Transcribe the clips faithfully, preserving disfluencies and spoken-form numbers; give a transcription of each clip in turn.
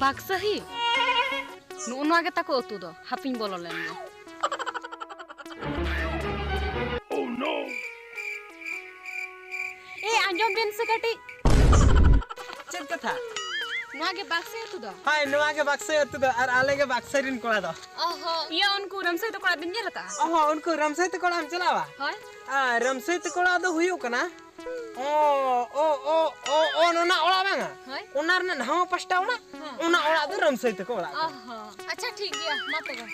ᱵᱟᱠᱥᱟᱦᱤ? ᱱᱚᱜᱼᱚ ᱱᱚᱣᱟ ᱜᱮ ᱛᱟᱠᱚ ᱟᱹᱛᱩ ᱫᱚ᱾ ᱦᱟᱯᱤᱧ ᱵᱚᱞᱚ ᱞᱮᱱ ᱜᱮ᱾ ᱮ, ᱟᱸᱡᱚᱢ ᱵᱤᱱ ᱥᱮ ᱠᱟᱹᱴᱤᱡ᱾ ᱪᱮᱫ ᱠᱟᱛᱷᱟ? ᱱᱚᱣᱟ ᱜᱮ ᱵᱟᱠᱥᱟ ᱟᱹᱛᱩ ᱫᱚ? ᱦᱳᱭ, ᱱᱚᱣᱟ ᱜᱮ ᱵᱟᱠᱥᱟ ᱟᱹᱛᱩ ᱫᱚ, ᱟᱨ ᱟᱞᱮ ᱜᱮ ᱵᱟᱠᱥᱟ ᱨᱤᱱ ᱠᱚᱲᱟ ᱫᱚ᱾ ᱚ ᱦᱚᱸ, ᱤᱭᱟᱹ, ᱩᱱᱠᱩ ᱨᱟᱢᱥᱟᱹᱭ ᱛᱟᱠᱚ ᱚᱲᱟᱜ ᱵᱤᱱ ᱧᱮᱞ ᱟᱠᱟᱫᱼᱟ? ᱚ ᱦᱚᱸ, ᱩᱱᱠᱩ ᱨᱟᱢᱥᱟᱹᱭ ᱛᱟᱠᱚ ᱚᱲᱟᱜ ᱮᱢ ᱪᱟᱞᱟᱣᱟ? ᱦᱳᱭ᱾ ᱟᱨ ᱨᱟᱢᱥᱟᱹᱭ ᱛᱟᱠᱚ ᱚᱲᱟᱜ ᱫᱚ ᱦᱩᱭᱩᱜ ᱠᱟᱱᱟ, ᱚ, ᱚ, ᱚ, ᱚ, ᱚ, ᱱᱚᱱᱟ ᱚᱲᱟᱜ ᱵᱟᱝᱟ? ᱦᱳᱭ᱾ ᱚᱱᱟ ᱨᱮᱱᱟᱜ ᱱᱟᱣᱟ ᱯᱟᱥᱴᱟ ᱚᱲᱟᱜ, ᱦᱮᱸ᱾ ᱚᱱᱟ ᱚᱲᱟᱜ ᱫᱚ ᱨᱟᱢᱥᱟᱹᱭ ᱛᱟᱠᱚ ᱚᱲᱟᱜ ᱚ ᱠᱟᱱᱟ᱾ ᱦᱚᱸ, ᱟᱪᱪᱷᱟ, ᱴᱷᱤᱠ ᱜᱮᱭᱟ, ᱢᱟ ᱛᱚᱵᱮ᱾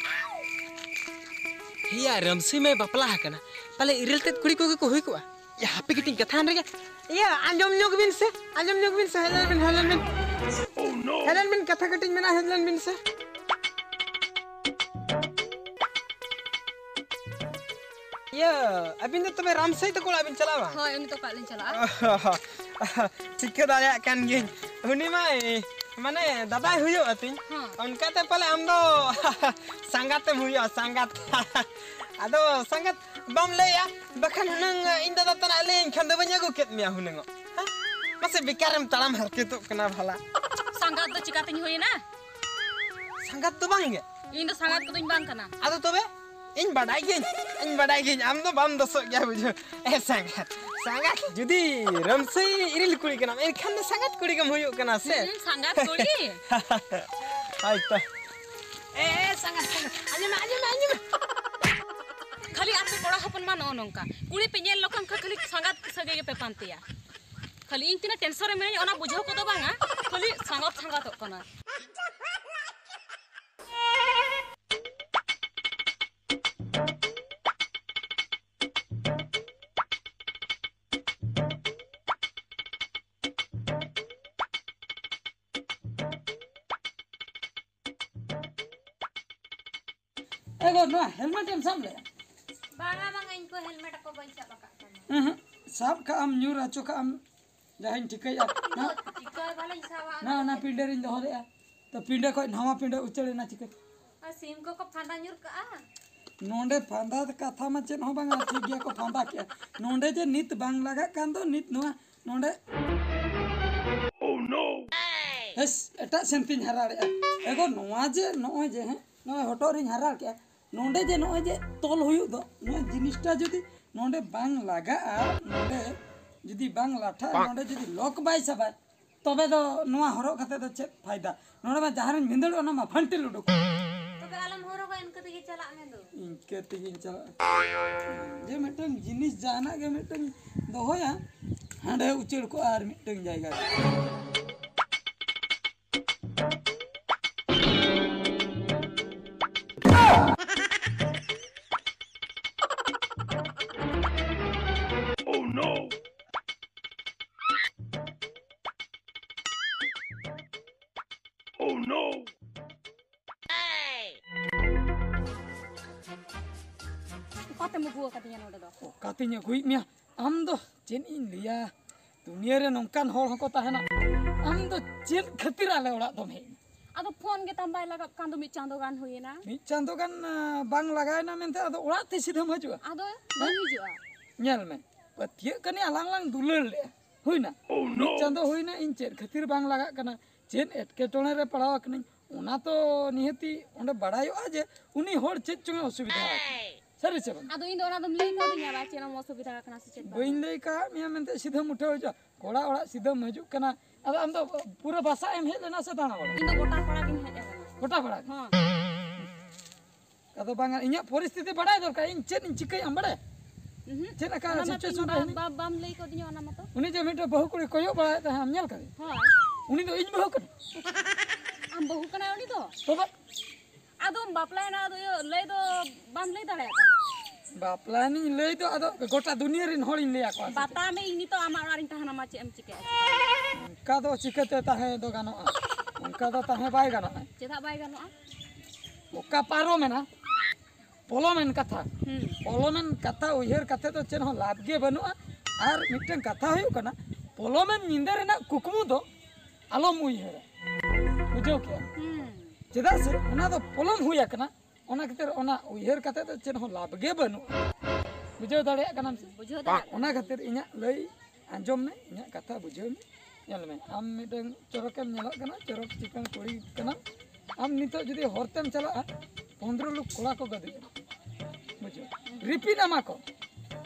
ᱦᱮᱭᱟ, ᱨᱟᱢᱥᱟᱹᱭ ᱢᱟᱭ ᱵᱟᱯᱞᱟ ᱟᱠᱟᱱᱟ, ᱯᱟᱞᱮ ᱤᱨᱤᱞ ᱛᱮᱫ ᱠᱩᱲᱤ ᱠᱚᱜᱮ ᱠᱚ ᱦᱩᱭ ᱠᱚᱜᱼᱟ᱾ ᱭᱟ, ᱦᱟᱯᱮ ᱠᱟᱹᱴᱤᱡ ᱠᱟᱛᱷᱟ ᱦᱟᱱ ᱨᱮᱜᱮ᱾ ᱤᱭᱟᱹ, ᱟᱸᱡᱚᱢ ᱧᱚᱜ ᱵᱤᱱ ᱥᱮ, ᱟᱸᱡᱚᱢ ᱧᱚᱜ ᱵᱤᱱ ᱥᱮ, ᱦᱮᱡ ᱞᱮᱱ ᱵᱤᱱ, ᱦᱮᱡ ᱞᱮᱱ ᱵᱤᱱ᱾ ᱦᱮᱡ ᱞᱮᱱ ᱵᱤᱱ, ᱠᱟᱛᱷᱟ ᱠᱟᱹᱴᱤᱡ ᱢᱮᱱᱟᱜᱼᱟ, ᱦᱮᱡ ᱞᱮᱱ ᱵᱤᱱ ᱥᱮ᱾ ᱤᱭᱟᱹ, ᱟᱹᱵᱤᱱ ᱫᱚ ᱛᱚᱵᱮ ᱨᱟᱢᱥᱟᱹᱭ ᱛᱟᱠᱚ ᱚᱲᱟᱜ ᱵᱤᱱ ᱪᱟᱞᱟᱜᱼᱟ ᱵᱟᱝ? ᱦᱳᱭ, ᱩᱱᱤ ᱛᱟᱠᱚ ᱚᱲᱟᱜ ᱞᱤᱧ ᱪᱟᱞᱟᱜᱼᱟ᱾ ᱴᱷᱤᱠᱟᱹ ᱫᱟᱲᱮᱭᱟᱜ ᱠᱟᱱ ᱜᱤᱭᱟᱹᱧ᱾ ᱩᱱᱤ ᱢᱟᱭ, ᱢᱟᱱᱮ, ᱫᱟᱫᱟᱭ ᱦᱩᱭᱩᱜᱼᱟ ᱛᱤᱧ᱾ ᱦᱮᱸ᱾ ᱚᱱᱠᱟᱛᱮ ᱯᱟᱞᱮ ᱟᱢ ᱫᱚ ᱥᱟᱸᱜᱟᱛᱮᱢ ᱦᱩᱭᱩᱜᱼᱟ, ᱥᱟᱸᱜᱟᱛ᱾ ᱟᱫᱚ ᱥᱟᱸᱜᱟᱛ ᱵᱟᱢ ᱞᱟᱹᱭᱟ, ᱵᱟᱠᱷᱟᱱ ᱦᱩᱱᱟᱹᱝ ᱤᱧ ᱫᱟᱫᱟ ᱛᱟᱱᱟᱜ ᱞᱟᱹᱭᱟᱹᱧ ᱠᱷᱟᱱ ᱫᱚ ᱵᱟᱹᱧ ᱟᱹᱜᱩ ᱠᱮᱫ ᱢᱮᱭᱟ ᱦᱩᱱᱟᱹᱝᱚᱜ᱾ ᱦᱮᱸ? ᱢᱟᱥᱮ ᱵᱮᱠᱟᱨᱮᱢ ᱛᱟᱲᱟᱢ ᱦᱟᱨᱠᱮᱛᱚᱜ ᱠᱟᱱᱟ ᱵᱷᱟᱞᱟ᱾ ᱥᱟᱸᱜᱟᱛ ᱫᱚ ᱪᱤᱠᱟᱛᱤᱧ ᱦᱩᱭᱮᱱᱟ? ᱥᱟᱸᱜᱟᱛ ᱫᱚ ᱵᱟᱝ ᱜᱮ᱾ ᱤᱧ ᱫᱚ ᱥᱟᱸᱜᱟᱛ ᱠᱚᱫᱚᱧ ᱵᱟᱝ ᱠᱟᱱᱟ᱾ ᱟᱫᱚ ᱛᱚᱵᱮ? ᱤᱧ ᱵᱟᱰᱟᱭ ᱜᱤᱭᱟᱹᱧ, ᱤᱧ ᱵᱟᱰᱟᱭ ᱜᱤᱭᱟᱹᱧ, ᱟᱢ ᱫᱚ ᱵᱟᱢ ᱫᱚᱥᱚᱜ ᱜᱮᱭᱟ, ᱵᱩᱡᱷᱟᱹᱣ᱾ ᱮ ᱥᱟᱸᱜᱟᱛ, ᱥᱟᱸᱜᱟᱛ, ᱡᱩᱫᱤ ᱨᱟᱢᱥᱟᱹᱭ ᱤᱨᱤᱞ ᱠᱩᱲᱤ ᱠᱟᱱᱟᱢ, ᱮᱱᱠᱷᱟᱱ ᱫᱚ ᱥᱟᱸᱜᱟᱛ ᱠᱩᱲᱤ ᱜᱮᱢ ᱦᱩᱭᱩᱜ ᱠᱟᱱᱟ ᱥᱮ? ᱦᱩᱸ, ᱥᱟᱸᱜᱟᱛ ᱠᱩᱲᱤ᱾ ᱦᱳᱭ ᱛᱚ᱾ ᱮ, ᱮ, ᱥᱟᱸᱜᱟᱛ, ᱥᱟᱸᱜᱟᱛ, ᱟᱸᱡᱚᱢ ᱢᱮ, ᱟᱸᱡᱚᱢ ᱢᱮ, ᱟᱸᱡᱚᱢ ᱢᱮ᱾ ᱠᱷᱟᱹᱞᱤ ᱟᱯᱮ ᱠᱚᱲᱟ ᱦᱚᱯᱚᱱ ᱢᱟ ᱱᱚᱜᱼᱚ ᱱᱚᱝᱠᱟ, ᱠᱩᱲᱤ ᱯᱮ ᱧᱮᱞ ᱞᱮᱠᱷᱟᱱ ᱠᱷᱟᱹᱞᱤ ᱥᱟᱸᱜᱟᱛ ᱥᱟᱹᱜᱟᱹᱭ ᱜᱮᱯᱮ ᱯᱟᱱᱛᱮᱭᱟ᱾ ᱠᱷᱟᱹᱞᱤ ᱤᱧ ᱛᱤᱱᱟᱹᱜ tension ᱨᱮ ᱢᱤᱱᱟᱹᱧᱟ ᱚᱱᱟ ᱵᱩᱡᱷᱟᱹᱣ ᱠᱚᱫᱚ ᱵᱟᱝᱟ, ᱠᱷᱟᱹᱞᱤ ᱥᱟᱸᱜᱟᱛ ᱥᱟᱸᱜᱟᱛᱚᱜ ᱠᱟᱱᱟ᱾ ᱮ ᱜᱚ, ᱱᱚᱣᱟ helmet ᱮᱢ ᱥᱟᱵ ᱞᱮᱫᱼᱟ? ᱵᱟᱝᱟ, ᱵᱟᱝᱟ, ᱤᱧ ᱠᱚ helmet ᱠᱚ ᱵᱟᱹᱧ ᱥᱟᱵ ᱟᱠᱟᱫ ᱛᱟᱢᱟ᱾ ᱩᱸᱦᱩᱸ, ᱥᱟᱵ ᱠᱟᱜ ᱟᱢ, ᱧᱩᱨ ᱦᱚᱪᱚ ᱠᱟᱜ ᱟᱢ, ᱡᱟᱦᱟᱸᱧ ᱴᱷᱤᱠᱟᱹᱭᱟ᱾ ᱤᱧ ᱫᱚ ᱪᱤᱠᱟᱹ ᱵᱟᱞᱟᱧ ᱥᱟᱵᱟ, ᱱᱟ, ᱚᱱᱟ ᱚᱱᱟ ᱯᱤᱸᱰᱟᱹ ᱨᱤᱧ ᱫᱚᱦᱚ ᱞᱮᱫᱼᱟ, ᱛᱚ ᱯᱤᱸᱰᱟᱹ ᱠᱷᱚᱡ ᱱᱟᱣᱟ ᱯᱤᱸᱰᱟᱹ ᱩᱪᱟᱹᱲ ᱮᱱᱟ ᱪᱤᱠᱟᱹ? ᱟᱨ ᱥᱤᱢ ᱠᱚᱠᱚ ᱯᱷᱟᱸᱫᱟ ᱧᱩᱨ ᱠᱟᱜᱼᱟ᱾ ᱱᱚᱰᱮ ᱯᱷᱟᱸᱫᱟ ᱠᱟᱛᱷᱟ ᱢᱟ ᱪᱮᱫ ᱦᱚᱸ ᱵᱟᱝᱟ, ᱴᱷᱤᱠ ᱜᱮᱭᱟ ᱠᱚ ᱯᱷᱟᱸᱫᱟ ᱠᱮᱜᱼᱟ᱾ ᱱᱚᱰᱮ ᱡᱮ ᱱᱤᱛ ᱵᱟᱝ ᱞᱟᱜᱟᱜ ᱠᱟᱱ ᱫᱚ, ᱱᱤᱛ ᱱᱚᱣᱟ ᱱᱚᱰᱮ᱾ Oh no! ᱵᱮᱥ, ᱮᱴᱟᱜ ᱥᱮᱱ ᱛᱤᱧ ᱦᱟᱨᱟᱲᱮᱜᱼᱟ᱾ ᱮᱜᱳ, ᱱᱚᱣᱟ ᱡᱮ ᱱᱚᱜᱼᱚᱭ ᱡᱮ, ᱦᱮᱸ, ᱱᱚᱜᱼᱚᱭ ᱦᱚᱴᱚᱜ ᱨᱤᱧ ᱦᱟᱨᱟᱲ ᱠᱮᱜᱼᱟ, ᱱᱚᱰᱮ ᱡᱮ ᱱᱚᱜᱼᱚᱭ ᱡᱮ ᱛᱚᱞ ᱦᱩᱭᱩᱜ ᱫᱚ, ᱱᱚᱣᱟ ᱡᱤᱱᱤᱥᱴᱟ ᱡᱩᱫᱤ ᱱᱚᱰᱮ ᱵᱟᱝ ᱞᱟᱜᱟᱜᱼᱟ, ᱱᱚᱰᱮ ᱡᱩᱫᱤ ᱵᱟᱝ ᱞᱟᱴᱷᱟᱜᱼᱟ, ᱱᱚᱰᱮ ᱡᱩᱫᱤ ᱞᱚᱠ ᱵᱟᱭ ᱥᱟᱵᱟᱭ, ᱛᱚᱵᱮ ᱫᱚ ᱱᱚᱣᱟ ᱦᱚᱨᱚᱜ ᱠᱟᱛᱮ ᱫᱚ ᱪᱮᱫ ᱯᱷᱟᱭᱫᱟ? ᱱᱚᱰᱮ ᱢᱟ ᱡᱟᱦᱟᱸ ᱨᱤᱧ ᱵᱷᱤᱸᱫᱟᱹᱲᱚᱜᱼᱟ, ᱚᱱᱟ ᱢᱟ ᱯᱷᱟᱱᱴᱤᱞ ᱩᱰᱩᱠᱚᱜᱼᱟ᱾ ᱛᱚᱵᱮ ᱟᱞᱚᱢ ᱦᱚᱨᱚᱜᱟ, ᱤᱱᱠᱟᱹ ᱛᱮᱜᱮ ᱪᱟᱞᱟᱜ ᱢᱮ ᱫᱩ᱾ ᱤᱱᱠᱟᱹ ᱛᱮᱜᱮᱧ ᱪᱟᱞᱟᱜᱼᱟ᱾ ᱡᱮ ᱢᱤᱫᱴᱟᱝ ᱡᱤᱱᱤᱥ ᱡᱟᱦᱟᱱᱟᱜ ᱜᱮ ᱢᱤᱫᱴᱟᱝ ᱫᱚᱦᱚᱭᱟ, ᱦᱟᱸᱰᱮ ᱩᱪᱟᱹᱲ ᱠᱚᱜᱼᱟ ᱟᱨ ᱢᱤᱫᱴᱟᱝ ᱡᱟᱭᱜᱟ ᱨᱮ᱾ Oh no! Oh no! ᱚᱠᱟᱛᱮᱢ ᱟᱹᱜᱩ ᱟᱠᱟᱫᱤᱧᱟ ᱱᱚᱰᱮ ᱫᱚ? ᱚᱠᱟᱛᱤᱧ ᱟᱹᱜᱩᱭᱮᱫ ᱢᱮᱭᱟ? ᱟᱢ ᱫᱚ ᱪᱮᱫ ᱤᱧ ᱞᱟᱹᱭᱟ, ᱫᱩᱱᱤᱭᱟᱹ ᱨᱮ ᱱᱚᱝᱠᱟᱱ ᱦᱚᱲ ᱦᱚᱸᱠᱚ ᱛᱟᱦᱮᱱᱟ᱾ ᱟᱢ ᱫᱚ ᱪᱮᱫ ᱠᱷᱟᱹᱛᱤᱨ ᱟᱞᱮ ᱚᱲᱟᱜ ᱫᱚᱢ ᱦᱮᱡ ᱮᱱᱟ? ᱟᱫᱚ ᱯᱷᱳᱱ ᱜᱮᱛᱟᱢ ᱵᱟᱭ ᱞᱟᱜᱟᱜ ᱠᱟᱱ ᱫᱚ, ᱢᱤᱫ ᱪᱟᱸᱫᱳ ᱜᱟᱱ ᱦᱩᱭᱮᱱᱟ᱾ ᱢᱤᱫ ᱪᱟᱸᱫᱳ ᱜᱟᱱ, ᱟ, ᱵᱟᱝ ᱞᱟᱜᱟᱣᱮᱱᱟ ᱢᱮᱱᱛᱮ ᱟᱫᱚ ᱚᱲᱟᱜ ᱛᱮ ᱥᱤᱫᱷᱟᱹᱢ ᱦᱤᱡᱩᱜᱼᱟ? ᱟᱫᱚ ᱵᱟᱹᱧ ᱦᱤᱡᱩᱜᱼᱟ᱾ ᱧᱮᱞ ᱢᱮ, ᱯᱟᱹᱛᱭᱟᱹᱜ ᱠᱟᱹᱱᱟᱹᱧ ᱟᱞᱟᱝ ᱞᱟᱝ ᱫᱩᱞᱟᱹᱲ ᱞᱮᱜᱼᱟ, ᱦᱩᱭᱱᱟ? Oh, no! ᱢᱤᱫ ᱪᱟᱸᱫᱳ ᱦᱩᱭᱱᱟ, ᱤᱧ ᱪᱮᱫ ᱠᱷᱟᱹᱛᱤᱨ ᱵᱟᱝ ᱞᱟᱜᱟᱜ ᱠᱟᱱᱟ, ᱪᱮᱫ ᱮᱴᱠᱮᱴᱚᱬᱮ ᱨᱮ ᱯᱟᱲᱟᱣ ᱟᱠᱟᱱᱟᱹᱧ, ᱚᱱᱟ ᱛᱚ ᱱᱤᱦᱟᱹᱛᱤ ᱚᱸᱰᱮ ᱵᱟᱲᱟᱭᱚᱜᱼᱟ ᱡᱮ ᱩᱱᱤ ᱦᱚᱲ ᱪᱮᱫ ᱪᱚᱝ ᱮ ᱚᱥᱩᱵᱤᱫᱷᱟ ᱟᱠᱟᱱᱟ᱾ ᱥᱟᱹᱨᱤ ᱥᱮ ᱵᱟᱝ? ᱟᱫᱚ ᱤᱧ ᱫᱚ ᱚᱱᱟ ᱫᱚᱢ ᱞᱟᱹᱭ ᱠᱟᱣᱫᱤᱧᱟ ᱵᱟ, ᱪᱮᱫ ᱮᱢ ᱚᱥᱩᱵᱤᱫᱷᱟ ᱟᱠᱟᱱᱟ ᱥᱮ ᱪᱮᱫ ᱵᱟᱝ? ᱵᱟᱹᱧ ᱞᱟᱹᱭ ᱠᱟᱜ ᱢᱮᱭᱟ ᱢᱮᱱᱛᱮ ᱥᱤᱫᱷᱟᱹᱢ ᱩᱴᱷᱟᱹᱣ ᱦᱤᱡᱩᱜᱼᱟ᱾ ᱠᱚᱲᱟ ᱚᱲᱟᱜ ᱥᱤᱫᱷᱟᱹᱢ ᱦᱤᱡᱩᱜ ᱠᱟᱱᱟ, ᱟᱫᱚ ᱟᱢ ᱫᱚ ᱯᱩᱨᱟᱹ ᱵᱟᱥᱟᱜ ᱮᱢ ᱦᱮᱡ ᱞᱮᱱᱟ ᱥᱮ ᱫᱟᱬᱟ ᱵᱟᱲᱟ? ᱤᱧ ᱫᱚ ᱜᱚᱴᱟ ᱯᱟᱲᱟ ᱜᱤᱧ ᱦᱮᱡ ᱟᱠᱟᱱᱟ᱾ ᱜᱚᱴᱟ ᱯᱟᱲᱟ ᱜᱮ? ᱦᱚᱸ᱾ ᱟᱫᱚ ᱵᱟᱝᱟ, ᱤᱧᱟᱹᱜ ᱯᱚᱨᱤᱥᱛᱷᱤᱛᱤ ᱵᱟᱲᱟᱭ ᱫᱚᱨᱠᱟᱨ, ᱤᱧ ᱪᱮᱫ ᱤᱧ ᱪᱤᱠᱟᱹᱭᱟ ᱟᱢ ᱵᱟᱲᱟᱭᱟ? ᱩᱦᱩᱸ᱾ ᱪᱮᱫ ᱞᱮᱠᱟ ᱚᱱᱟ ᱢᱟ situation ᱨᱮ ᱵᱟᱢ, ᱦᱮᱱᱟᱹᱧ? ᱵᱟ-, ᱵᱟᱢ ᱞᱟᱹᱭ ᱠᱟᱣᱫᱤᱧᱟ ᱚᱱᱟ ᱢᱟᱛᱚ᱾ ᱩᱱᱤ ᱡᱮ ᱢᱤᱫᱴᱮᱱ ᱵᱟᱹᱦᱩ ᱠᱩᱲᱤ ᱠᱚᱭᱚᱜ ᱵᱟᱲᱟᱭᱮᱫ ᱛᱟᱦᱮᱸᱫ, ᱟᱢ ᱧᱮᱞ ᱠᱟᱫᱮᱭᱟ? ᱦᱳᱭ᱾ ᱩᱱᱤ ᱫᱚ ᱤᱧ ᱵᱟᱹᱦᱩ ᱠᱟᱱᱟ᱾ ᱟᱢ ᱵᱟᱹᱦᱩ ᱠᱟᱱᱟᱭ ᱩᱱᱤ ᱫᱚ? ᱛᱚᱵᱮ? ᱟᱫᱚᱢ ᱵᱟᱯᱞᱟᱭᱮᱱᱟ, ᱟᱫᱚ ᱤᱭᱟᱹ ᱞᱟᱹᱭ ᱫᱚ ᱵᱟᱢ ᱞᱟᱹᱭ ᱫᱟᱲᱮᱭᱟᱜ ᱠᱟᱱᱟ᱾ ᱵᱟᱯᱞᱟᱭᱮᱱᱤᱧ ᱞᱟᱹᱭ ᱫᱚ, ᱟᱫᱚ ᱜᱚᱴᱟ ᱫᱩᱱᱤᱭᱟᱹ ᱨᱮᱱ ᱦᱚᱲᱤᱧ ᱞᱟᱹᱭ ᱟᱠᱚᱣᱟ ᱥᱮ ᱪᱮᱫ? ᱵᱟᱛᱟᱣ ᱢᱮ, ᱤᱧ ᱱᱤᱛᱚᱜ ᱟᱢᱟᱜ ᱚᱲᱟᱜ ᱨᱤᱧ ᱛᱟᱦᱮᱱᱟ, ᱢᱟ ᱪᱮᱫ ᱮᱢ ᱪᱤᱠᱟᱹᱭᱟ? ᱚᱱᱠᱟ ᱫᱚ ᱪᱤᱠᱟᱹᱛᱮ ᱛᱟᱦᱮᱸ ᱫᱚ ᱜᱟᱱᱚᱜᱼᱟ? ᱚᱱᱠᱟ ᱫᱚ ᱛᱟᱦᱮᱸ ᱵᱟᱭ ᱜᱟᱱᱚᱜᱼᱟ᱾ ᱪᱮᱫᱟᱜ ᱵᱟᱭ ᱜᱟᱱᱚᱜᱼᱟ? ᱚᱠᱟ ᱯᱟᱨᱚᱢᱮᱱᱟ, ᱯᱚᱞᱚᱢᱮᱱ ᱠᱟᱛᱷᱟ᱾ ᱦᱩᱸ᱾ ᱯᱚᱞᱚᱢᱮᱱ ᱠᱟᱛᱷᱟ ᱩᱭᱦᱟᱹᱨ ᱠᱟᱛᱮ ᱫᱚ ᱪᱮᱫ ᱦᱚᱸ ᱞᱟᱵᱷ ᱜᱮ ᱵᱟᱹᱱᱩᱜᱼᱟ᱾ ᱟᱨ ᱢᱤᱫᱴᱟᱝ ᱠᱟᱛᱷᱟ ᱦᱩᱭᱩᱜ ᱠᱟᱱᱟ, ᱯᱚᱞᱚᱢᱮᱱ ᱧᱤᱫᱟᱹ ᱨᱮᱱᱟᱜ ᱠᱩᱠᱢᱩ ᱫᱚ ᱟᱞᱚᱢ ᱩᱭᱦᱟᱹᱨᱟ᱾ ᱵᱩᱡᱷᱟᱹᱣ ᱠᱮᱜᱼᱟ? ᱦᱩᱸ᱾ ᱪᱮᱫᱟᱜ ᱥᱮ ᱚᱱᱟ ᱫᱚ ᱯᱚᱞᱚᱢ ᱦᱩᱭ ᱟᱠᱟᱱᱟ, ᱚᱱᱟ ᱠᱷᱟᱹᱛᱤᱨ ᱚᱱᱟ ᱩᱭᱦᱟᱹᱨ ᱠᱟᱛᱮ ᱫᱚ ᱪᱮᱫ ᱦᱚᱸ ᱞᱟᱵᱷ ᱜᱮ ᱵᱟᱹᱱᱩᱜᱼᱟ᱾ ᱵᱩᱡᱷᱟᱹᱣ ᱫᱟᱲᱮᱭᱟᱜ ᱠᱟᱱᱟᱢ ᱥᱮ? ᱵᱩᱡᱷᱟᱹᱣ ᱫᱟᱲᱮᱭᱟᱜ ᱚᱱᱟ ᱠᱟᱱᱟ᱾ ᱠᱷᱟᱹᱛᱤᱨ ᱤᱧᱟᱹᱜ ᱞᱟᱹᱭ ᱟᱸᱡᱚᱢ ᱢᱮ, ᱤᱧᱟᱹᱜ ᱠᱟᱛᱷᱟ ᱵᱩᱡᱷᱟᱹᱣ ᱢᱮ᱾ ᱧᱮᱞ ᱢᱮ, ᱟᱢ ᱢᱤᱫᱴᱟᱝ ᱪᱚᱨᱚᱠᱮᱢ ᱧᱮᱞᱚᱜ ᱠᱟᱱᱟ, ᱪᱚᱨᱚᱠ ᱪᱤᱠᱟᱹᱱ ᱠᱩᱲᱤ ᱠᱟᱱᱟᱢ᱾ ᱟᱢ ᱱᱤᱛᱚᱜ ᱡᱩᱫᱤ ᱦᱚᱨ ᱛᱮᱢ ᱪᱟᱞᱟᱜᱼᱟ, ᱯᱚᱱᱫᱽᱨᱚ ᱞᱳᱠ ᱠᱚᱲᱟ ᱠᱚ ᱜᱟᱹᱫᱩᱡ ᱟᱢᱟ᱾ ᱵᱩᱡᱷᱟᱹᱣ? ᱨᱤᱯᱤᱴ ᱟᱢᱟ ᱠᱚ,